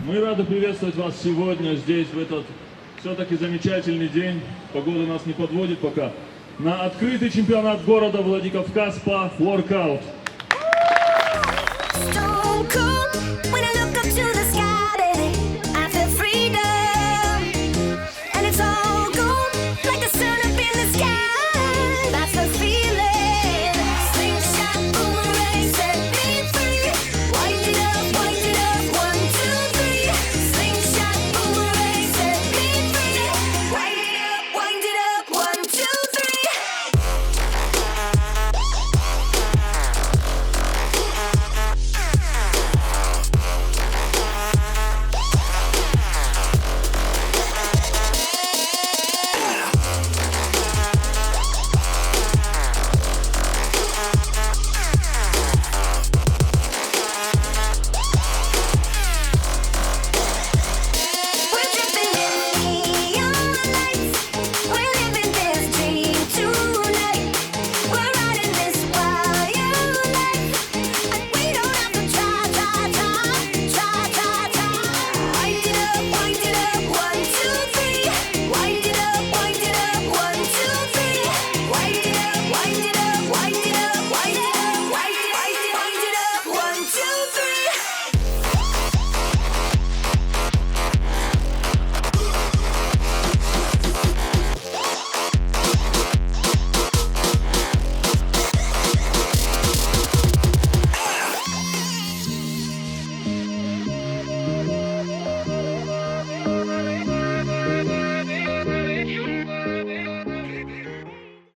Мы рады приветствовать вас сегодня здесь, в этот все-таки замечательный день. Погода нас не подводит пока. На открытый чемпионат города Владикавказ по воркаут.